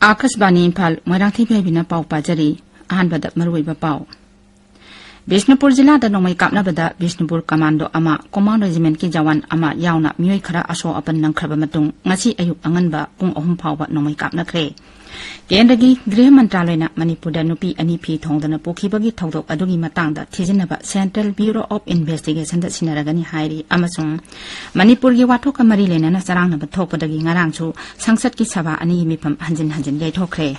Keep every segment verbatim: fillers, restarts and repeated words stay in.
ꯑꯥꯀꯥꯁꯕꯥꯅꯤ ꯏꯝꯐꯥꯜ, ꯃꯣꯏꯔꯥꯡꯊꯦꯝ ꯏꯕꯦꯕꯤꯅ ꯄꯥꯎ ꯄꯥꯖꯔꯤ꯫ ꯑꯍꯥꯟꯕꯗ ꯃꯔꯨꯑꯣꯏꯕ ꯄꯥꯎ꯫ ꯕꯤꯁꯅꯨꯄꯨꯔ ꯖꯤꯂꯥꯗ ꯅꯣꯡꯃꯩ ꯀꯥꯞꯅꯕꯗ ꯕꯤꯁꯅꯨꯄꯨꯔ ꯀꯃꯥꯟꯗꯣ ꯑꯃ, ꯀꯣꯃꯥꯟ ꯔꯦꯖꯤꯃꯦꯟꯠꯀꯤ ꯖꯋꯥꯟ ꯑꯃ ꯌꯥꯎꯅ ꯃꯤꯑꯣꯏ ꯈꯔ ꯑꯁꯣꯛ ꯑꯄꯟ ꯅꯪꯈ꯭ꯔꯕ ꯃꯇꯨꯡ, ꯉꯁꯤ ꯑꯌꯨꯛ ꯑꯉꯟꯕ ꯄꯨꯡ ꯑꯍꯨꯝ ꯐꯥꯎꯕ ꯅꯣꯡꯃꯩ ꯀꯥꯞꯅꯈ꯭ꯔꯦ꯫ ꯀꯦꯟꯗ꯭ꯔꯒꯤ ꯒ꯭ꯔꯤꯍ ꯃꯟꯇ꯭ꯔꯥꯂꯣꯏꯅ ꯃꯅꯤꯄꯨꯔꯗ ꯅꯨꯄꯤ ꯑꯅꯤ ꯐꯤ ꯊꯣꯡꯗꯅ ꯄꯨꯈꯤꯕꯒꯤ ꯊꯧꯗꯣꯛ ꯑꯗꯨꯒꯤ ꯃꯇꯥꯡꯗ ꯊꯤꯖꯤꯟꯅꯕ Central Bureau of Investigation ꯗ ꯁꯤꯟꯅꯔꯒꯅꯤ ꯍꯥꯏꯔꯤ, ꯑꯃꯁꯨꯡ ꯃꯅꯤꯄꯨꯔꯒꯤ ꯋꯥꯊꯣꯛꯀ ꯃꯔꯤ ꯂꯩꯅꯅ ꯆꯔꯥꯡꯅꯕ ꯊꯣꯛꯄꯗꯒꯤ ꯉꯔꯥꯡꯁꯨ ꯁꯪꯁꯠꯀꯤ ꯁꯚꯥ ꯑꯅꯤꯒꯤ ꯃꯤꯐꯝ ꯍꯟꯖꯤꯟ ꯍꯟꯖꯤꯟ ꯌꯩꯊꯣꯛꯈ꯭ꯔꯦ꯫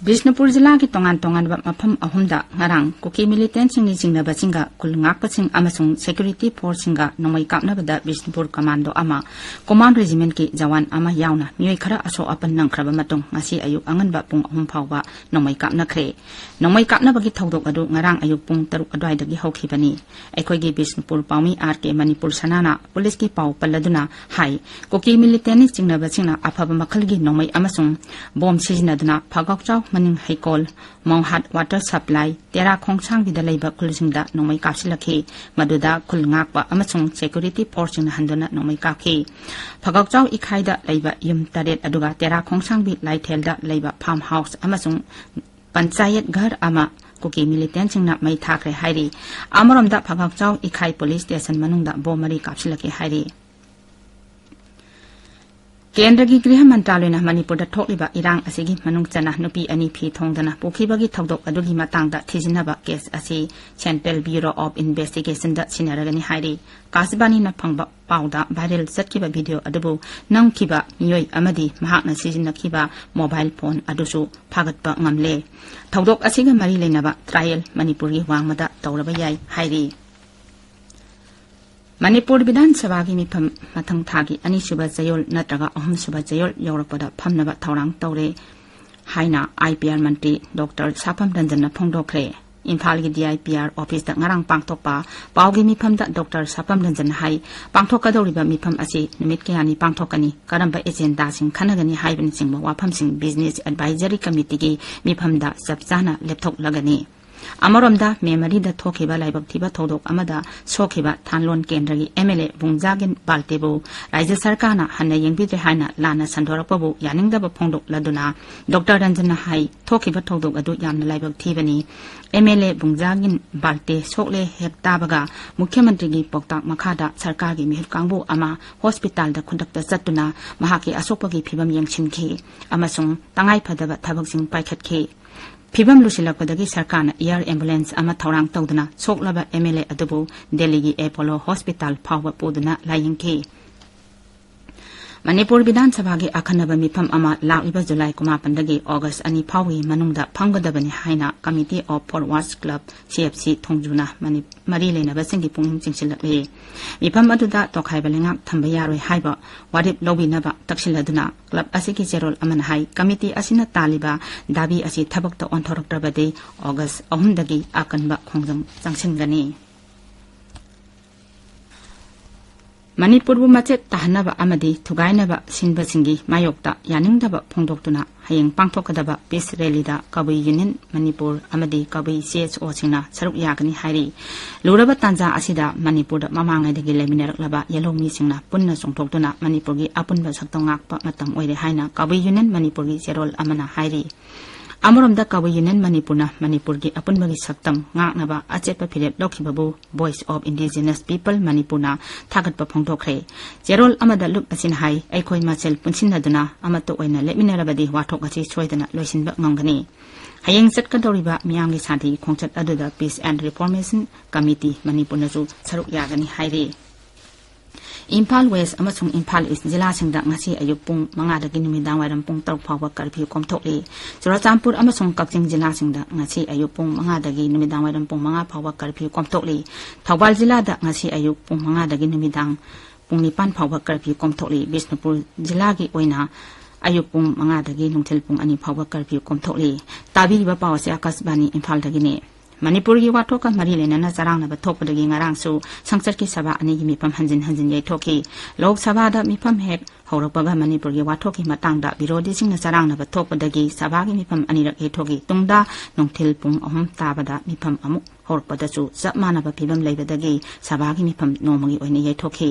ꯕꯤꯁꯅꯨꯄꯨꯔ ꯖꯤꯂꯥꯒꯤ ꯇꯣꯉꯥꯟ ꯇꯣꯉꯥꯟꯕ ꯃꯐꯝ ꯑꯍꯨꯝꯗ ꯉꯔꯥꯡ ꯀꯨꯀꯤ ꯃꯤꯂꯤꯇꯦꯟꯁꯤꯡꯒꯤ ꯆꯤꯡꯅꯕꯁꯤꯡꯒ ꯈꯨꯜ ꯉꯥꯛꯄꯁꯤꯡ ꯑꯃꯁꯨꯡ ꯁꯦꯀ꯭ꯌꯨꯔꯤꯇꯤ ꯐꯣꯔꯁꯁꯤꯡꯒ ꯅꯣꯡꯃꯩ ꯀꯥꯞꯅꯕꯗ ꯕꯤꯁꯅꯨꯄꯨꯔ ꯀꯃꯥꯟꯗꯣ ꯑꯃ, ꯀꯣꯃꯥꯟ ꯔꯦꯖꯤꯃꯦꯟꯠꯀꯤ ꯖꯋꯥꯟ ꯑꯃ ꯌꯥꯎꯅ ꯃꯤꯑꯣꯏ ꯈꯔ ꯑꯁꯣꯛ ꯑꯄꯟ ꯅꯪꯈ꯭ꯔꯕ ꯃꯇꯨꯡ, ꯉꯁꯤ ꯑꯌꯨꯛ ꯑꯉꯟꯕ ꯄꯨꯡ ꯑꯍꯨꯝ ꯐꯥꯎꯕ ꯅꯣꯡꯃꯩ ꯀꯥꯞꯅꯈ꯭ꯔꯦ꯫ ꯅꯣꯡꯃꯩ ꯀꯥꯞꯅꯕꯒꯤ ꯊꯧꯗꯣꯛ ꯑꯗꯨ ꯉꯔꯥꯡ ꯑꯌꯨꯛ ꯄꯨꯡ ꯇꯔꯨꯛ ꯑꯗꯨꯋꯥꯏꯗꯒꯤ ꯍꯧꯈꯤꯕꯅꯤ꯫ ꯑꯩꯈꯣꯏꯒꯤ ꯕꯤꯁꯅꯨꯄꯨꯔ ꯄꯥꯎꯃꯤ ꯑꯥꯔ ꯀꯦ ꯃꯅꯤꯄꯨꯔ ꯁꯅꯥꯅ ꯄꯨꯂꯤꯁꯀꯤ ꯄꯥꯎ ꯄꯜꯂꯗꯨꯅ ꯍꯥꯏ, ꯀꯨꯀꯤ ꯃꯤꯂꯤꯇꯦꯟꯅ ꯆꯤꯡꯅꯕꯁꯤꯡꯅ ꯑꯐꯕ ꯃꯈꯜꯒꯤ ꯅꯣꯡꯃꯩ ꯑꯃꯁꯨꯡ ꯕꯣꯝ ꯁꯤꯖꯤꯟꯅꯗꯨꯅ ꯐꯒꯥꯎꯆꯥꯎ ꯃꯅꯤꯡ ꯍꯩꯀꯣꯜ, ꯃꯧꯍꯥꯠ ꯋꯥꯇꯔ ꯁꯄ꯭ꯂꯥꯏ, ꯇꯦꯔꯥ ꯈꯣꯡꯁꯥꯡꯕꯤꯗ ꯂꯩꯕ ꯈꯨꯜꯁꯤꯡꯗ ꯅꯣꯡꯃꯩ ꯀꯥꯞꯁꯤꯜꯂꯛꯈꯤ꯫ ꯃꯗꯨꯗ ꯈꯨꯜ ꯉꯥꯛꯄ ꯑꯃꯁꯨꯡ ꯁꯦꯀ꯭ꯌꯨꯔꯤꯇꯤ ꯐꯣꯔꯁꯁꯤꯡꯅ ꯍꯟꯗꯨꯅ ꯅꯣꯡꯃꯩ ꯀꯥꯞꯈꯤ꯫ ꯐꯒꯥꯎꯆꯥꯎ ꯏꯈꯥꯏꯗ ꯂꯩꯕ ꯌꯨꯝ ꯇꯔꯦꯠ, ꯑꯗꯨꯒ ꯇꯦꯔꯥ ꯈꯣꯡꯁꯥꯡꯕꯤ ꯂꯥꯏꯊꯦꯜꯗ ꯂꯩꯕ ꯐꯥꯔꯝ ꯍꯥꯎꯁ ꯑꯃꯁꯨꯡ ꯄꯟꯆꯥꯌꯠ ꯘꯔ ꯑꯃ ꯀꯨꯀꯤ ꯃꯤꯂꯤꯇꯦꯟꯁꯤꯡꯅ ꯃꯩ ꯊꯥꯈ꯭ꯔꯦ ꯍꯥꯏꯔꯤ꯫ ꯑꯃꯔꯣꯝꯗ ꯐꯒꯥꯎꯆꯥꯎ ꯏꯈꯥꯏ ꯄꯨꯂꯤꯁ ꯁ꯭ꯇꯦꯁꯟ ꯃꯅꯨꯡꯗ ꯕꯣꯝ ꯃꯔꯤ ꯀꯥꯞꯁꯤꯜꯂꯛꯈꯤ ꯍꯥꯏꯔꯤ꯫ ꯀꯦꯟꯗ꯭ꯔꯒꯤ ꯒ꯭ꯔꯤꯍ ꯃꯟꯇ꯭ꯔꯥꯂꯣꯏꯅ ꯃꯅꯤꯄꯨꯔꯗ ꯊꯣꯛꯂꯤꯕ ꯏꯔꯥꯡ ꯑꯁꯤꯒꯤ ꯃꯅꯨꯡ ꯆꯟꯅ ꯅꯨꯄꯤ ꯑꯅꯤ ꯐꯤ ꯊꯣꯡꯗꯅ ꯄꯨꯈꯤꯕꯒꯤ ꯊꯧꯗꯣꯛ ꯑꯗꯨꯒꯤ ꯃꯇꯥꯡꯗ ꯊꯤꯖꯤꯟꯅꯕ ꯀꯦꯁ ꯑꯁꯤ Central Bureau of Investigation ꯗ ꯁꯤꯟꯅꯔꯒꯅꯤ ꯍꯥꯏꯔꯤ꯫ ꯑꯀꯥꯁꯕꯥꯅꯤꯅ ꯐꯪꯕ ꯄꯥꯎꯗ ꯚꯥꯏꯔꯦꯜ ꯆꯠꯈꯤꯕ ꯚꯤꯗꯤꯑꯣ ꯑꯗꯨꯕꯨ ꯅꯝꯈꯤꯕ ꯃꯤꯑꯣꯏ ꯑꯃꯗꯤ ꯃꯍꯥꯛꯅ ꯁꯤꯖꯤꯟꯅꯈꯤꯕ ꯃꯣꯕꯥꯏꯜ ꯐꯣꯟ ꯑꯗꯨꯁꯨ ꯐꯥꯒꯠꯄ ꯉꯝꯂꯦ꯫ ꯊꯧꯗꯣꯛ ꯑꯁꯤꯒ ꯃꯔꯤ ꯂꯩꯅꯕ ꯇ꯭ꯔꯥꯏꯌꯦꯜ ꯃꯅꯤꯄꯨꯔꯒꯤ ꯋꯥꯡꯃꯗ ꯇꯧꯔꯕ ꯌꯥꯏ ꯍꯥꯏꯔꯤ꯫ ꯃꯅꯤꯄꯨꯔ ꯕꯤꯙꯥꯟ ꯁꯚꯥꯒꯤ ꯃꯤꯐꯝ ꯃꯊꯪ ꯊꯥꯒꯤ ꯑꯅꯤꯁꯨꯕ ꯆꯌꯣꯜ ꯅꯠꯇ꯭ꯔꯒ ꯑꯍꯨꯝꯁꯨꯕ ꯆꯌꯣꯜ ꯌꯧꯔꯛꯄꯗ ꯐꯝꯅꯕ ꯊꯧꯔꯥꯡ ꯇꯧꯔꯦ ꯍꯥꯏꯅ I P R Mantri doctor ꯁꯥꯐꯝ ꯔꯟꯖꯟꯅ ꯐꯣꯡꯗꯣꯛꯈ꯭ꯔꯦ꯫ ꯏꯝꯐꯥꯜꯒꯤ ꯗꯤ ꯑꯥꯏ ꯄꯤ ꯑꯥꯔ ꯑꯣꯐꯤꯁꯇ ꯉꯔꯥꯡ ꯄꯥꯡꯊꯣꯛꯄ ꯄꯥꯎꯒꯤ ꯃꯤꯐꯝꯗ ꯗꯣꯛꯇꯔ ꯁꯥꯄꯝ ꯔꯟꯖꯟꯅ ꯍꯥꯏ, ꯄꯥꯡꯊꯣꯛꯀꯗꯧꯔꯤꯕ ꯃꯤꯐꯝ ꯑꯁꯤ ꯅꯨꯃꯤꯠ ꯀꯌꯥꯅꯤ ꯄꯥꯡꯊꯣꯛꯀꯅꯤ, ꯀꯔꯝꯕ ꯑꯦꯖꯦꯟꯗꯥꯁꯤꯡ ꯈꯟꯅꯒꯅꯤ ꯍꯥꯏꯕꯅꯆꯤꯡꯕ ꯋꯥꯐꯝꯁꯤꯡ ꯕꯤꯖꯤꯅꯦꯁ ꯑꯦꯗꯚꯥꯏꯖꯔꯤ ꯀꯃꯤꯇꯤꯒꯤ ꯃꯤꯐꯝꯗ ꯆꯞ ꯆꯥꯅ ꯂꯦꯞꯊꯣꯛꯂꯒꯅꯤ꯫ ꯑꯃꯔꯣꯝꯗ, ꯃꯦ ꯃꯔꯤꯗ ꯊꯣꯛꯈꯤꯕ ꯂꯥꯏꯕꯛ ꯊꯤꯕ ꯊꯧꯗꯣꯛ ꯑꯃꯗ ꯁꯣꯛꯈꯤꯕ ꯊꯥꯟꯂꯣꯟ ꯀꯦꯟꯗ꯭ꯔꯒꯤ ꯑꯦꯝ ꯑꯦꯜ ꯑꯦ ꯕꯨꯡꯖꯥꯒꯤꯟ ꯕꯥꯜꯇꯦꯕꯨ ꯔꯥꯖ꯭ꯌ ꯁꯔꯀꯥꯔꯅ ꯍꯟꯅ ꯌꯦꯡꯕꯤꯗ꯭ꯔꯦ ꯍꯥꯏꯅ ꯂꯥꯟꯅ ꯁꯟꯗꯣꯔꯛꯄꯕꯨ ꯌꯥꯅꯤꯡꯗꯕ ꯐꯣꯡꯗꯣꯛꯂꯗꯨꯅ ꯗꯣꯛꯇꯔ ꯔꯟꯖꯟꯅ ꯍꯥꯏ, ꯊꯣꯛꯈꯤꯕ ꯊꯧꯗꯣꯛ ꯑꯗꯨ ꯌꯥꯝꯅ ꯂꯥꯏꯕꯛ ꯊꯤꯕꯅꯤ꯫ ꯑꯦꯝ ꯑꯦꯜ ꯑꯦ ꯕꯨꯡꯖꯥꯒꯤꯟ ꯕꯥꯜꯇꯦ ꯁꯣꯛꯂꯦ ꯍꯦꯛ ꯇꯥꯕꯒ ꯃꯨꯈ꯭ꯌ ꯃꯟꯇ꯭ꯔꯤꯒꯤ ꯄꯥꯎꯇꯥꯛ ꯃꯈꯥꯗ ꯁꯔꯀꯥꯔꯒꯤ ꯃꯤꯍꯨꯠ ꯀꯥꯡꯕꯨ ꯑꯃ ꯍꯣꯁꯄꯤꯇꯥꯜꯗ ꯈꯨꯗꯛꯇ ꯆꯠꯇꯨꯅ ꯃꯍꯥꯛꯀꯤ ꯑꯁꯣꯛꯄꯒꯤ ꯐꯤꯕꯝ ꯌꯦꯡꯁꯤꯟꯈꯤ ꯑꯃꯁꯨꯡ ꯇꯉꯥꯏ ꯐꯗꯕ ꯊꯕꯛꯁꯤꯡ ꯄꯥꯏꯈꯠꯈꯤ꯫ ꯐꯤꯕꯝ ꯂꯨꯁꯤꯜꯂꯛꯄꯗꯒꯤ ꯁꯔꯀꯥꯔꯅ ꯑꯦꯌꯔ ꯑꯦꯝꯕꯨꯂꯦꯟꯁ ꯑꯃ ꯊꯧꯔꯥꯡ ꯇꯧꯗꯨꯅ ꯁꯣꯛꯂꯕ ꯑꯦꯝ ꯑꯦꯜ ꯑꯦ ꯑꯗꯨꯕꯨ ꯗꯦꯜꯂꯤꯒꯤ ꯑꯦꯄꯣꯂꯣ ꯍꯣꯁꯄꯤꯇꯥꯜ ꯐꯥꯎꯕ ꯄꯨꯗꯨꯅ ꯂꯥꯌꯦꯡꯈꯤ꯫ ꯃꯅꯤꯄꯨꯔ ꯕꯤꯙꯥꯟ ꯁꯚꯥꯒꯤ ꯑꯈꯟꯅꯕ ꯃꯤꯐꯝ ꯑꯃ ꯂꯥꯛꯂꯤꯕ ꯖꯨꯂꯥꯏ ꯀꯨꯟꯃꯥꯄꯟꯗꯒꯤ ꯑꯣꯒꯁ ꯑꯅꯤ ꯐꯥꯎꯒꯤ ꯃꯅꯨꯡꯗ ꯐꯝꯒꯗꯕꯅꯤ ꯍꯥꯏꯅ committee of forwards club, C F C, ꯊꯣꯡꯖꯨꯅ ꯃꯅꯤ-, ꯃꯔꯤ ꯂꯩꯅꯕꯁꯤꯡꯒꯤ ꯄꯨꯛꯅꯤꯡ ꯆꯤꯡꯁꯤꯜꯂꯛꯂꯤ꯫ ꯃꯤꯐꯝ ꯑꯗꯨꯗ ꯇꯣꯈꯥꯏꯕ ꯂꯩꯉꯥꯛ ꯊꯝꯕ ꯌꯥꯔꯣꯏ ꯍꯥꯏꯕ ꯋꯥꯔꯦꯞ ꯂꯧꯕꯤꯅꯕ ꯇꯛꯁꯤꯜꯂꯗꯨꯅ ꯀ꯭ꯂꯕ ꯑꯁꯤꯒꯤ ꯆꯦꯔꯣꯜ ꯑꯃꯅ ꯍꯥꯏ, ꯀꯃꯤꯇꯤ ꯑꯁꯤꯅ ꯇꯥꯜꯂꯤꯕ ꯗꯥꯕꯤ ꯑꯁꯤ ꯊꯕꯛꯇ ꯑꯣꯟꯊꯣꯔꯛꯇ꯭ꯔꯕꯗꯤ ꯑꯣꯒꯁ ꯑꯍꯨꯝꯗꯒꯤ ꯑꯀꯟꯕ ꯈꯣꯡꯖꯪ ꯆꯪꯁꯤꯟꯒꯅꯤ꯫ ꯃꯅꯤꯄꯨꯔꯕꯨ ꯃꯆꯦꯠ ꯇꯥꯍꯟꯅꯕ ꯑꯃꯗꯤ ꯊꯨꯒꯥꯏꯅꯕ ꯁꯤꯟꯕꯁꯤꯡꯒꯤ ꯃꯥꯌꯣꯛꯇ ꯌꯥꯅꯤꯡꯗꯕ ꯐꯣꯡꯗꯣꯛꯇꯨꯅ ꯍꯌꯦꯡ ꯄꯥꯡꯊꯣꯛꯀꯗꯕ ꯄꯤꯁ ꯔꯦꯂꯤꯗ ꯀꯕꯨꯏ ꯌꯨꯅꯤꯌꯟ ꯃꯅꯤꯄꯨꯔ ꯑꯃꯗꯤ ꯀꯕꯨꯏ ꯁꯤ ꯑꯦꯁ ꯑꯣꯁꯤꯡꯅ ꯁꯔꯨꯛ ꯌꯥꯒꯅꯤ ꯍꯥꯏꯔꯤ꯫ ꯂꯨꯔꯕ ꯇꯥꯟꯖꯥ ꯑꯁꯤꯗ ꯃꯅꯤꯄꯨꯔꯗ ꯃꯃꯥꯡꯉꯩꯗꯒꯤ ꯂꯩꯃꯤꯟꯅꯔꯛꯂꯕ ꯌꯦꯜꯍꯧꯃꯤꯁꯤꯡꯅ ꯄꯨꯟꯅ ꯆꯣꯡꯊꯣꯛꯇꯨꯅ ꯃꯅꯤꯄꯨꯔꯒꯤ ꯑꯄꯨꯟꯕ ꯁꯛꯇꯝ ꯉꯥꯛꯄ ꯃꯇꯝ ꯑꯣꯏꯔꯦ ꯍꯥꯏꯅ ꯀꯕꯨꯏ ꯌꯨꯅꯤꯌꯟ ꯃꯅꯤꯄꯨꯔꯒꯤ ꯆꯦꯔꯣꯜ ꯑꯃꯅ ꯍꯥꯏꯔꯤ꯫ ꯑꯃꯔꯣꯝꯗ ꯀꯕꯨꯏ ꯌꯨꯅꯤꯌꯟ ꯃꯅꯤꯄꯨꯔꯅ ꯃꯅꯤꯄꯨꯔꯒꯤ ꯑꯄꯨꯟꯕꯒꯤ ꯁꯛꯇꯝ ꯉꯥꯛꯅꯕ ꯑꯆꯦꯠꯄ ꯐꯤꯔꯦꯞ ꯂꯧꯈꯤꯕꯕꯨ Voice of Indigenous People ꯃꯅꯤꯄꯨꯔꯅ ꯊꯥꯒꯠꯄ ꯐꯣꯡꯗꯣꯛꯈ꯭ꯔꯦ꯫ ꯆꯦꯔꯣꯜ ꯑꯃꯗ ꯂꯨꯞ ꯑꯁꯤꯅ ꯍꯥꯏ, ꯑꯩꯈꯣꯏ ꯃꯁꯦꯜ ꯄꯨꯟꯁꯤꯟꯅꯗꯨꯅ ꯑꯃꯠꯇ ꯑꯣꯏꯅ ꯂꯦꯞꯃꯤꯟꯅꯔꯕꯗꯤ ꯋꯥꯊꯣꯛ ꯑꯁꯤ ꯁꯣꯏꯗꯅ ꯂꯣꯏꯁꯤꯟꯕ ꯉꯝꯒꯅꯤ꯫ ꯍꯌꯦꯡ ꯆꯠꯀꯗꯧꯔꯤꯕ ꯃꯤꯌꯥꯝꯒꯤ ꯁꯥꯟꯇꯤꯒꯤ ꯈꯣꯡꯆꯠ ꯑꯗꯨꯗ Peace and Reformation Committee ꯃꯅꯤꯄꯨꯔꯅꯁꯨ ꯁꯔꯨꯛ ꯌꯥꯒꯅꯤ ꯍꯥꯏꯔꯤ꯫ ꯏꯝꯐꯥꯜ ꯋꯦꯁ ꯑꯃꯁꯨꯡ ꯏꯝꯐꯥꯜ ꯏꯁ ꯖꯤꯂꯥꯁꯤꯡꯗ ꯉꯁꯤ ꯑꯌꯨꯛ ꯄꯨꯡ ꯃꯉꯥꯗꯒꯤ ꯅꯨꯃꯤꯗꯥꯡ ꯋꯥꯏꯔꯝ ꯄꯨꯡ ꯇꯔꯨꯛ ꯐꯥꯎꯕ ꯀꯔꯐ꯭ꯌꯨ ꯀꯣꯝꯊꯣꯛꯂꯤ꯫ ꯆꯨꯔꯆꯥꯟꯄꯨꯔ ꯑꯃꯁꯨꯡ ꯀꯛꯆꯤꯡ ꯖꯤꯂꯥꯁꯤꯡꯗ ꯉꯁꯤ ꯑꯌꯨꯛ ꯄꯨꯡ ꯃꯉꯥꯗꯒꯤ ꯅꯨꯃꯤꯗꯥꯡ ꯋꯥꯏꯔꯝ ꯄꯨꯡ ꯃꯉꯥ ꯐꯥꯎꯕ ꯀꯔꯐ꯭ꯌꯨ ꯀꯣꯝꯊꯣꯛꯂꯤ꯫ ꯊꯧꯕꯥꯜ ꯖꯤꯂꯥꯗ ꯉꯁꯤ ꯑꯌꯨꯛ ꯄꯨꯡ ꯃꯉꯥꯗꯒꯤ ꯅꯨꯃꯤꯗꯥꯡ ꯄꯨꯡ ꯅꯤꯄꯥꯟ ꯐꯥꯎꯕ ꯀꯔꯐ꯭ꯌꯨ ꯀꯣꯝꯊꯣꯛꯂꯤ꯫ ꯕꯤꯁꯅꯨꯄꯨꯔ ꯖꯤꯂꯥꯒꯤ ꯑꯣꯏꯅ ꯑꯌꯨꯛ ꯄꯨꯡ ꯃꯉꯥꯗꯒꯤ ꯅꯨꯡꯊꯤꯜ ꯄꯨꯡ ꯑꯅꯤ ꯐꯥꯎꯕ ꯀꯔꯐ꯭ꯌꯨ ꯀꯣꯝꯊꯣꯛꯂꯤ꯫ ꯇꯥꯕꯤꯔꯤꯕ ꯄꯥꯎ ꯑꯁꯤ ꯑꯀꯥꯁꯕꯥꯅꯤ ꯏꯝꯐꯥꯜꯗꯒꯤꯅꯤ꯫ ꯃꯅꯤꯄꯨꯔꯒꯤ ꯋꯥꯊꯣꯛꯀ ꯃꯔꯤ ꯂꯩꯅꯅ ꯆꯔꯥꯡꯅꯕ ꯊꯣꯛꯄꯗꯒꯤ ꯉꯔꯥꯡꯁꯨ ꯁꯪꯁꯠꯀꯤ ꯁꯚꯥ ꯑꯅꯤꯒꯤ ꯃꯤꯐꯝ ꯍꯟꯖꯤꯟ ꯍꯟꯖꯤꯟ ꯌꯩꯊꯣꯛꯈꯤ꯫ ꯂꯣꯛ ꯁꯚꯥꯗ ꯃꯤꯐꯝ ꯍꯦꯛ ꯍꯧꯔꯛꯄꯒ ꯃꯅꯤꯄꯨꯔꯒꯤ ꯋꯥꯊꯣꯛꯀꯤ ꯃꯇꯥꯡꯗ ꯕꯤꯔꯣꯙꯤꯁꯤꯡꯅ ꯆꯔꯥꯡꯅꯕ ꯊꯣꯛꯄꯗꯒꯤ ꯁꯚꯥꯒꯤ ꯃꯤꯐꯝ ꯑꯅꯤꯔꯛ ꯌꯩꯊꯣꯛꯈꯤ꯫ ꯇꯨꯡꯗ ꯅꯨꯡꯊꯤꯜ ꯄꯨꯡ ꯑꯍꯨꯝ ꯇꯥꯕꯗ ꯃꯤꯐꯝ ꯑꯃꯨꯛ ꯍꯧꯔꯛꯄꯗꯁꯨ ꯆꯞ ꯃꯥꯟꯅꯕ ꯐꯤꯕꯝ ꯂꯩꯕꯗꯒꯤ ꯁꯚꯥꯒꯤ ꯃꯤꯐꯝ ꯅꯣꯡꯃꯒꯤ ꯑꯣꯏꯅ ꯌꯩꯊꯣꯛꯈꯤ꯫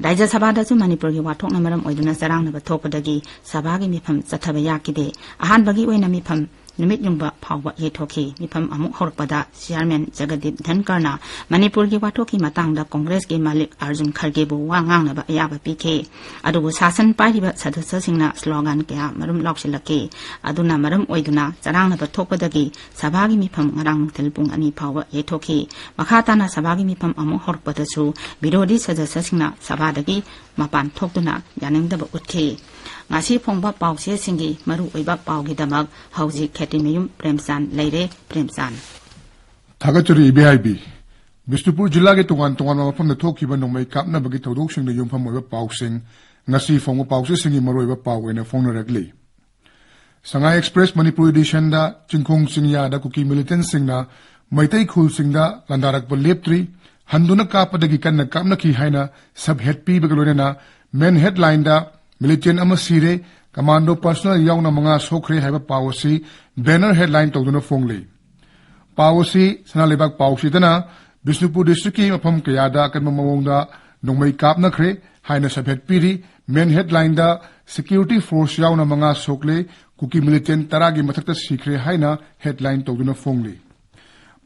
ꯔꯥꯖ꯭ꯌ ꯁꯚꯥꯗꯁꯨ ꯃꯅꯤꯄꯨꯔꯒꯤ ꯋꯥꯊꯣꯛꯅ ꯃꯔꯝ ꯑꯣꯏꯗꯨꯅ ꯆꯔꯥꯡꯅꯕ ꯊꯣꯛꯄꯗꯒꯤ ꯁꯚꯥꯒꯤ ꯃꯤꯐꯝ ꯆꯠꯊꯕ ꯌꯥꯈꯤꯗꯦ꯫ ꯑꯍꯥꯟꯕꯒꯤ ꯑꯣꯏꯅ ꯃꯤꯐꯝ ꯅꯨꯃꯤꯠ ꯌꯨꯡꯕ ꯐꯥꯎꯕ ꯌꯩꯊꯣꯛꯈꯤ꯫ ꯃꯤꯐꯝ ꯑꯃꯨꯛ ꯍꯧꯔꯛꯄꯗ ꯆꯤꯌꯥꯔꯃꯦꯟ ꯖꯒꯗꯤꯞ ꯙꯟꯀꯔꯅ ꯃꯅꯤꯄꯨꯔꯒꯤ ꯋꯥꯊꯣꯛꯀꯤ ꯃꯇꯥꯡꯗ ꯀꯣꯡꯒ꯭ꯔꯦꯁꯀꯤ ꯃꯥꯂꯤꯛ ꯑꯥꯔꯖꯨꯟ ꯈꯔꯒꯦꯕꯨ ꯋꯥ ꯉꯥꯡꯅꯕ ꯑꯌꯥꯕ ꯄꯤꯈꯤ꯫ ꯑꯗꯨꯕꯨ ꯁꯥꯁꯟ ꯄꯥꯏꯔꯤꯕ ꯁꯗꯁ꯭ꯌꯁꯤꯡꯅ ꯁ꯭ꯂꯣꯒꯥꯟ ꯀꯌꯥ ꯃꯔꯨꯝ ꯂꯥꯎꯁꯤꯜꯂꯛꯈꯤ꯫ ꯑꯗꯨꯅ ꯃꯔꯝ ꯑꯣꯏꯗꯨꯅ ꯆꯔꯥꯡꯅꯕ ꯊꯣꯛꯄꯗꯒꯤ ꯁꯚꯥꯒꯤ ꯃꯤꯐꯝ ꯉꯔꯥꯡ ꯅꯨꯡꯊꯤꯜ ꯄꯨꯡ ꯑꯅꯤ ꯐꯥꯎꯕ ꯌꯩꯊꯣꯛꯈꯤ꯫ ꯃꯈꯥ ꯇꯥꯅ ꯁꯚꯥꯒꯤ ꯃꯤꯐꯝ ꯑꯃꯨꯛ ꯍꯧꯔꯛꯄꯗꯁꯨ ꯕꯤꯔꯣꯙꯤ ꯁꯗꯁ꯭ꯌꯁꯤꯡꯅ ꯁꯚꯥꯗꯒꯤ ꯃꯄꯥꯟ ꯊꯣꯛꯇꯨꯅ ꯌꯥꯅꯤꯡꯗꯕ ꯎꯠꯈꯤ꯫ ꯉꯁꯤ ꯐꯣꯡꯕ ꯄꯥꯎꯆꯦꯁꯤꯡꯒꯤ ꯃꯔꯨꯑꯣꯏꯕ ꯄꯥꯎꯒꯤꯗꯃꯛ ꯍꯧꯖꯤꯛ ꯈꯦꯇ꯭ꯔꯤꯃꯌꯨꯝ ꯄ꯭ꯔꯦꯝꯆꯥꯟ ꯂꯩꯔꯦ꯫ ꯄ꯭ꯔꯦꯝꯆꯥꯟ꯫ ꯊꯥꯒꯠꯆꯔꯤ ꯏꯕꯦꯍꯥꯏꯕꯤ꯫ ꯕꯤꯁꯅꯨꯄꯨꯔ ꯖꯤꯂꯥꯒꯤ ꯇꯣꯉꯥꯟ ꯇꯣꯉꯥꯟꯕ ꯃꯐꯝꯗ ꯊꯣꯛꯈꯤꯕ ꯅꯣꯡꯃꯩ ꯀꯥꯞꯅꯕꯒꯤ ꯊꯧꯗꯣꯛꯁꯤꯡꯗ ꯌꯨꯝꯐꯝ ꯑꯣꯏꯕ ꯄꯥꯎꯁꯤꯡ ꯉꯁꯤ ꯐꯣꯡꯕ ꯄꯥꯎꯆꯦꯁꯤꯡꯒꯤ ꯃꯔꯨꯑꯣꯏꯕ ꯄꯥꯎ ꯑꯣꯏꯅ ꯐꯣꯡꯅꯔꯛꯂꯤ꯫ ꯁꯉꯥꯏ ꯑꯦꯛꯁꯄ꯭ꯔꯦꯁ ꯃꯅꯤꯄꯨꯔ ꯏꯗꯤꯁꯟꯗ ꯆꯤꯡꯈꯣꯡ ꯆꯤꯡꯌꯥꯗ ꯀꯨꯀꯤ ꯃꯤꯂꯤꯇꯦꯟꯁꯤꯡꯅ ꯃꯩꯇꯩ ꯈꯨꯜꯁꯤꯡꯗ ꯂꯥꯟꯗꯥꯔꯛꯄ ꯂꯦꯞꯇ꯭ꯔꯤ, ꯍꯟꯗꯨꯅ ꯀꯥꯞꯄꯗꯒꯤ ꯀꯟꯅ ꯀꯥꯞꯅꯈꯤ ꯍꯥꯏꯅ ꯁꯕ ꯍꯦꯠ ꯄꯤꯕꯒ ꯂꯣꯏꯅꯅ ꯃꯦꯟ ꯍꯦꯗꯂꯥꯏꯟꯗ ꯃꯤꯂꯤꯇꯦꯟ ꯑꯃ ꯁꯤꯔꯦ, ꯀꯃꯥꯟꯗꯣ ꯄꯔꯁꯣꯅꯦꯜ ꯌꯥꯎꯅ ꯃꯉꯥ ꯁꯣꯛꯈ꯭ꯔꯦ ꯍꯥꯏꯕ ꯄꯥꯎ ꯑꯁꯤ ꯕꯦꯅꯔ ꯍꯦꯗꯂꯥꯏꯟ ꯇꯧꯗꯨꯅ ꯐꯣꯡꯂꯤ꯫ ꯄꯥꯎ ꯑꯁꯤ ꯁꯅꯥ ꯂꯩꯕꯥꯛ ꯄꯥꯎꯆꯦꯗꯅ ꯕꯤꯁꯅꯨꯄꯨꯔ ꯗꯤꯁꯇ꯭ꯔꯤꯛꯀꯤ ꯃꯐꯝ ꯀꯌꯥꯗ ꯑꯀꯟꯕ ꯃꯑꯣꯡꯗ ꯅꯣꯡꯃꯩ ꯀꯥꯞꯅꯈ꯭ꯔꯦ ꯍꯥꯏꯅ ꯁꯕ ꯍꯦꯠ ꯄꯤꯔꯤ꯫ ꯃꯦꯟ ꯍꯦꯗꯂꯥꯏꯟꯗ ꯁꯦꯀ꯭ꯌꯨꯔꯤꯇꯤ ꯐꯣꯔꯁ ꯌꯥꯎꯅ ꯃꯉꯥ ꯁꯣꯛꯂꯦ, ꯀꯨꯀꯤ ꯃꯤꯂꯤꯇꯦꯟ ꯇꯔꯥꯒꯤ ꯃꯊꯛꯇ ꯁꯤꯈ꯭ꯔꯦ ꯍꯥꯏꯅ ꯍꯦꯗꯂꯥꯏꯟ ꯇꯧꯗꯨꯅ ꯐꯣꯡꯂꯤ꯫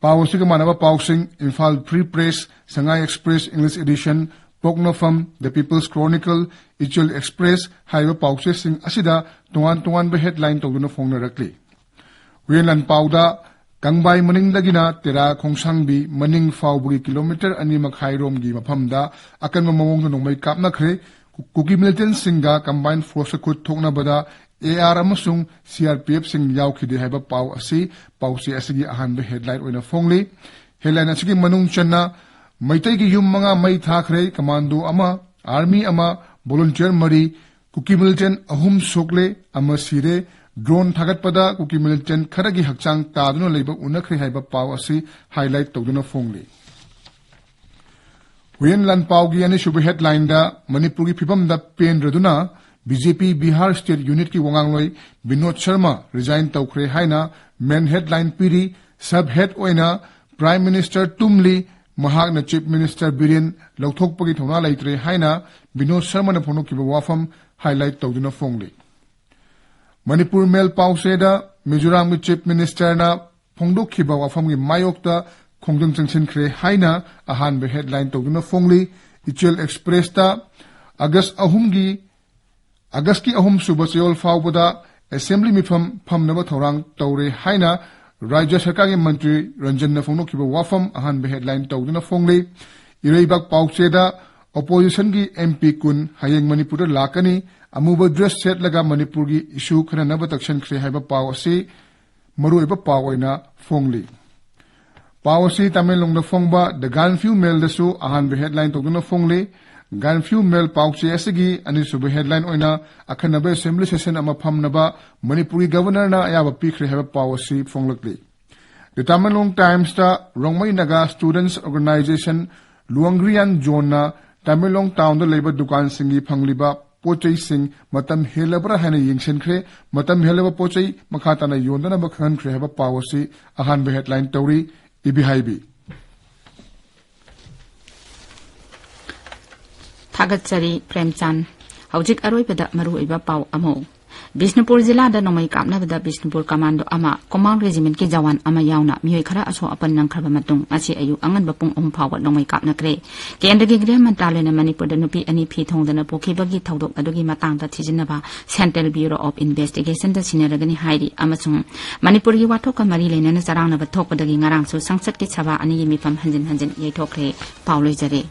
ꯄꯥꯎ ꯑꯁꯤꯒ ꯃꯥꯟꯅꯕ ꯄꯥꯎꯁꯤꯡ ꯏꯝꯐꯥꯜ ꯐ꯭ꯔꯤ ꯄ꯭ꯔꯦꯁ, ꯁꯉꯥꯏ ꯑꯦꯛꯁꯄ꯭ꯔꯦꯁ ꯏꯪꯂꯤꯁ ꯏꯗꯤꯁꯟ, ꯄꯣꯛꯅꯐꯝ, ꯗ ꯄꯤꯄꯜꯁ ꯀ꯭ꯔꯣꯅꯤꯀꯜ, ꯏꯆꯦꯜ ꯑꯦꯛꯁꯄ꯭ꯔꯦꯁ ꯍꯥꯏꯔꯤꯕ ꯄꯥꯎꯆꯦꯁꯤꯡ ꯑꯁꯤꯗ ꯇꯣꯉꯥꯟ ꯇꯣꯉꯥꯟꯕ ꯍꯦꯗꯂꯥꯏꯟ ꯇꯧꯗꯨꯅ ꯐꯣꯡꯅꯔꯛꯂꯤ꯫ ꯍꯨꯏꯌꯦꯟ ꯂꯥꯟꯄꯥꯎꯗ ꯀꯪꯕꯥꯏ ꯃꯅꯤꯡꯗꯒꯤꯅ ꯇꯦꯔꯥ ꯈꯣꯡꯁꯥꯡꯕꯤ ꯃꯅꯤꯡ ꯐꯥꯎꯕꯒꯤ ꯀꯤꯂꯣꯃꯤꯇꯔ ꯑꯅꯤ ꯃꯈꯥꯏ ꯔꯣꯝꯒꯤ ꯃꯐꯝꯗ ꯑꯀꯟꯕ ꯃꯑꯣꯡꯗ ꯅꯣꯡꯃꯩ ꯀꯥꯞꯅꯈ꯭ꯔꯦ꯫ ꯀꯨ-, ꯀꯨꯀꯤ ꯃꯤꯂꯤꯇꯦꯟꯁꯤꯡꯒ ꯀꯝꯕꯥꯏꯟ ꯐꯣꯔꯁꯀ ꯈꯨꯠ ꯊꯣꯛꯅꯕꯗ ꯑꯦ ꯑꯥꯔ ꯑꯃꯁꯨꯡ ꯁꯤ ꯑꯥꯔ ꯄꯤ ꯑꯦꯐꯁꯤꯡ ꯌꯥꯎꯈꯤꯗꯦ ꯍꯥꯏꯕ ꯄꯥꯎ ꯑꯁꯤ ꯄꯥꯎꯆꯦ ꯑꯁꯤꯒꯤ ꯑꯍꯥꯟꯕ ꯍꯦꯗꯂꯥꯏꯟ ꯑꯣꯏꯅ ꯐꯣꯡꯂꯤ꯫ ꯍꯦꯗꯂꯥꯏꯟ ꯑꯁꯤꯒꯤ ꯃꯅꯨꯡ ꯆꯟꯅ ꯃꯩꯇꯩꯒꯤ ꯌꯨꯝ ꯃꯉꯥ ꯃꯩ ꯊꯥꯈ꯭ꯔꯦ, ꯀꯃꯥꯟꯗꯣ ꯑꯃ, ꯑꯥꯔꯃꯤ ꯑꯃ, ꯚꯣꯂꯨꯟꯇꯤꯌꯔ ꯃꯔꯤ, ꯀꯨꯀꯤ ꯃꯤꯂꯤꯇꯦꯟ ꯑꯍꯨꯝ ꯁꯣꯛꯂꯦ, ꯑꯃ ꯁꯤꯔꯦ, ꯗ꯭ꯔꯣꯟ ꯊꯥꯒꯠꯄꯗ ꯀꯨꯀꯤ ꯃꯤꯂꯤꯇꯦꯟ ꯈꯔꯒꯤ ꯍꯛꯆꯥꯡ ꯇꯥꯗꯨꯅ ꯂꯩꯕ ꯎꯅꯈ꯭ꯔꯦ ꯍꯥꯏꯕ ꯄꯥꯎ ꯑꯁꯤ ꯍꯥꯏꯂꯥꯏꯠ ꯇꯧꯗꯨꯅ ꯐꯣꯡꯂꯤ꯫ ꯍꯨꯏꯌꯦꯟ ꯂꯥꯟꯄꯥꯎꯒꯤ ꯑꯅꯤꯁꯨꯕ ꯍꯦꯗꯂꯥꯏꯟꯗ ꯃꯅꯤꯄꯨꯔꯒꯤ ꯐꯤꯕꯝꯗ ꯄꯦꯟꯗ꯭ꯔꯗꯨꯅ ꯕꯤ ꯖꯦ ꯄꯤ ꯕꯤꯍꯥꯔ ꯁ꯭ꯇꯦꯠ ꯌꯨꯅꯤꯠꯀꯤ ꯋꯥꯉꯥꯡꯂꯣꯏ ꯕꯤꯅꯣꯗ ꯁꯔꯃ ꯔꯤꯖꯥꯏꯟ ꯇꯧꯈ꯭ꯔꯦ ꯍꯥꯏꯅ ꯃꯦꯟ ꯍꯦꯗꯂꯥꯏꯟ ꯄꯤꯔꯤ꯫ ꯁꯕ ꯍꯦꯗ ꯑꯣꯏꯅ ꯄ꯭ꯔꯥꯏꯝ ꯃꯤꯅꯤꯁꯇꯔ ꯇꯨꯝꯂꯤ, ꯃꯍꯥꯛꯅ ꯆꯤꯐ ꯃꯤꯅꯤꯁꯇꯔ ꯕꯤꯔꯦꯟ ꯂꯧꯊꯣꯛꯄꯒꯤ ꯊꯧꯅꯥ ꯂꯩꯇ꯭ꯔꯦ ꯍꯥꯏꯅ ꯕꯤꯅꯣꯗ ꯁꯔꯃꯅ ꯐꯣꯡꯗꯣꯛꯈꯤꯕ ꯋꯥꯐꯝ ꯍꯥꯏꯂꯥꯏꯠ ꯇꯧꯗꯨꯅ ꯐꯣꯡꯂꯤ꯫ ꯃꯅꯤꯄꯨꯔ ꯃꯦꯜ ꯄꯥꯎꯆꯦꯗ ꯃꯤꯖꯣꯔꯥꯝꯒꯤ ꯆꯤꯐ ꯃꯤꯅꯤꯁꯇꯔꯅ ꯐꯣꯡꯗꯣꯛꯈꯤꯕ ꯋꯥꯐꯝꯒꯤ ꯃꯥꯌꯣꯛꯇ ꯈꯣꯡꯖꯪ ꯆꯪꯁꯤꯟꯈ꯭ꯔꯦ ꯍꯥꯏꯅ ꯑꯍꯥꯟꯕ ꯍꯦꯗꯂꯥꯏꯟ ꯇꯧꯗꯨꯅ ꯐꯣꯡꯂꯤ꯫ ꯏꯆꯦꯜ ꯑꯦꯛꯁꯄ꯭ꯔꯦꯁꯇ ꯑꯒꯁ ꯑꯍꯨꯝꯒꯤ, ꯑꯒꯁꯀꯤ ꯑꯍꯨꯝ ꯁꯨꯕ ꯆꯌꯣꯜ ꯐꯥꯎꯕꯗ ꯑꯦꯁꯦꯝꯕ꯭ꯂꯤ ꯃꯤꯐꯝ ꯐꯝꯅꯕ ꯊꯧꯔꯥꯡ ꯇꯧꯔꯦ ꯍꯥꯏꯅ ꯔꯥꯖ꯭ꯌ ꯁꯔꯀꯥꯔꯒꯤ ꯃꯟꯇ꯭ꯔꯤ ꯔꯟꯖꯟꯅ ꯐꯣꯡꯗꯣꯛꯈꯤꯕ ꯋꯥꯐꯝ ꯑꯍꯥꯟꯕ ꯍꯦꯗꯂꯥꯏꯟ ꯇꯧꯗꯨꯅ ꯐꯣꯡꯂꯤ꯫ ꯏꯔꯩꯕꯥꯛ ꯄꯥꯎꯆꯦꯗ ꯑꯣꯄꯣꯖꯤꯁꯟꯒꯤ ꯑꯦꯝ ꯄꯤ ꯀꯨꯟ ꯍꯌꯦꯡ ꯃꯅꯤꯄꯨꯔꯗ ꯂꯥꯛꯀꯅꯤ꯫ ꯑꯃꯨꯕ ꯗ꯭ꯔꯦꯁ ꯁꯦꯠꯂꯒ ꯃꯅꯤꯄꯨꯔꯒꯤ ꯏꯁꯨ ꯈꯟꯅꯅꯕ ꯇꯛꯁꯟꯈ꯭ꯔꯦ ꯍꯥꯏꯕ ꯄꯥꯎ ꯑꯁꯤ ꯃꯔꯨꯑꯣꯏꯕ ꯄꯥꯎ ꯑꯣꯏꯅ ꯐꯣꯡꯂꯤ꯫ ꯄꯥꯎ ꯑꯁꯤ ꯇꯃꯦꯡꯂꯣꯡꯗ ꯐꯣꯡꯕ ꯗ ꯒꯥꯟꯐ꯭ꯌꯨ ꯃꯦꯜꯗꯁꯨ ꯑꯍꯥꯟꯕ ꯍꯦꯗꯂꯥꯏꯟ ꯇꯧꯗꯨꯅ ꯐꯣꯡꯂꯤ꯫ ꯒꯥꯟꯐ꯭ꯌꯨ ꯃꯦꯜ ꯄꯥꯎꯆꯦ ꯑꯁꯤꯒꯤ ꯑꯅꯤꯁꯨꯕ ꯍꯦꯗꯂꯥꯏꯟ ꯑꯣꯏꯅ ꯑꯈꯟꯅꯕ ꯑꯦꯁꯦꯝꯕ꯭ꯂꯤ ꯁꯦꯁꯟ ꯑꯃ ꯐꯝꯅꯕ ꯃꯅꯤꯄꯨꯔꯒꯤ ꯒꯕꯔꯅꯔꯅ ꯑꯌꯥꯕ ꯄꯤꯈ꯭ꯔꯦ ꯍꯥꯏꯕ ꯄꯥꯎ ꯑꯁꯤ ꯐꯣꯡꯂꯛꯂꯤ꯫ ꯗ ꯇꯃꯦꯡꯂꯣꯡ ꯇꯥꯏꯝꯁꯇ ꯔꯣꯡꯃꯩ ꯅꯥꯒꯥ ꯁ꯭ꯇꯨꯗꯦꯟꯠꯁ ꯑꯣꯔꯒꯅꯥꯏꯖꯦꯁꯟ ꯂꯨꯋꯥꯡꯒ꯭ꯔꯤꯌꯥꯟ ꯖꯣꯟꯅ ꯇꯃꯦꯡꯂꯣꯡ ꯇꯥꯎꯟꯗ ꯂꯩꯕ ꯗꯨꯀꯥꯟꯁꯤꯡꯒꯤ ꯐꯪꯂꯤꯕ ꯄꯣꯠ ꯆꯩꯁꯤꯡ ꯃꯇꯝ ꯍꯦꯜꯂꯕ꯭ꯔꯥ ꯍꯥꯏꯅ ꯌꯦꯡꯁꯤꯟꯈ꯭ꯔꯦ꯫ ꯃꯇꯝ ꯍꯦꯜꯂꯕ ꯄꯣꯠ ꯆꯩ ꯃꯈꯥ ꯇꯥꯅ ꯌꯣꯟꯗꯅꯕ ꯈꯪꯍꯟꯈ꯭ꯔꯦ ꯍꯥꯏꯕ ꯄꯥꯎ ꯑꯁꯤ ꯑꯍꯥꯟꯕ ꯍꯦꯗꯂꯥꯏꯟ ꯇꯧꯔꯤ꯫ ꯏꯕꯤꯍꯥꯏꯕꯤ꯫ ꯊꯥꯒꯠꯆꯔꯤ ꯄ꯭ꯔꯦꯝꯆꯥꯟ꯫ ꯍꯧꯖꯤꯛ ꯑꯔꯣꯏꯕꯗ ꯃꯔꯨꯑꯣꯏꯕ ꯄꯥꯎ ꯑꯃ꯫ ꯕꯤꯁꯅꯨꯄꯨꯔ ꯖꯤꯂꯥꯗ ꯅꯣꯡꯃꯩ ꯀꯥꯞꯅꯕꯗ ꯕꯤꯁꯅꯨꯄꯨꯔ ꯀꯃꯥꯟꯗꯣ ꯑꯃ, ꯀꯣꯃꯥꯡ ꯔꯦꯖꯤꯃꯦꯟꯠꯀꯤ ꯖꯋꯥꯟ ꯑꯃ ꯌꯥꯎꯅ ꯃꯤꯑꯣꯏ ꯈꯔ ꯑꯁꯣꯛ ꯑꯄꯟ ꯅꯪꯈ꯭ꯔꯕ ꯃꯇꯨꯡ ꯉꯁꯤ ꯑꯌꯨꯛ ꯑꯉꯟꯕ ꯄꯨꯡ ꯑꯍꯨꯝ ꯐꯥꯎꯕ ꯅꯣꯡꯃꯩ ꯀꯥꯞꯅꯈ꯭ꯔꯦ꯫ ꯀꯦꯟꯗ꯭ꯔꯒꯤ ꯒ꯭ꯔꯤꯍ ꯃꯟꯇ꯭ꯔꯥꯂꯌꯅ ꯃꯅꯤꯄꯨꯔꯗ ꯅꯨꯄꯤ ꯑꯅꯤ ꯐꯤ ꯊꯣꯡꯗꯅ ꯄꯣꯛꯈꯤꯕꯒꯤ ꯊꯧꯗꯣꯛ ꯑꯗꯨꯒꯤ ꯃꯇꯥꯡꯗ ꯊꯤꯖꯤꯟꯅꯕ ꯁꯦꯟꯇ꯭ꯔꯦꯜ ꯕ꯭ꯌꯨꯔꯣ ꯑꯣꯐ ꯏꯟꯚꯦꯁꯇꯤꯒꯦꯁꯟꯗ ꯁꯤꯟꯅꯔꯒꯅꯤ ꯍꯥꯏꯔꯤ ꯑꯃꯁꯨꯡ ꯃꯅꯤꯄꯨꯔꯒꯤ ꯋꯥꯊꯣꯛꯀ ꯃꯔꯤ ꯂꯩꯅꯅ ꯆꯔꯥꯡꯅꯕ ꯊꯣꯛꯄꯗꯒꯤ ꯉꯔꯥꯡꯁꯨ ꯁꯪꯁꯠꯀꯤ ꯁꯚꯥ ꯑꯅꯤꯒꯤ ꯃꯤꯐꯝ ꯍꯟꯖꯤꯟ ꯍꯟꯖꯤꯟ ꯌꯩꯊꯣꯛꯈ꯭ꯔꯦ꯫ ꯄꯥꯎ ꯂꯣꯏꯖꯔꯦ꯫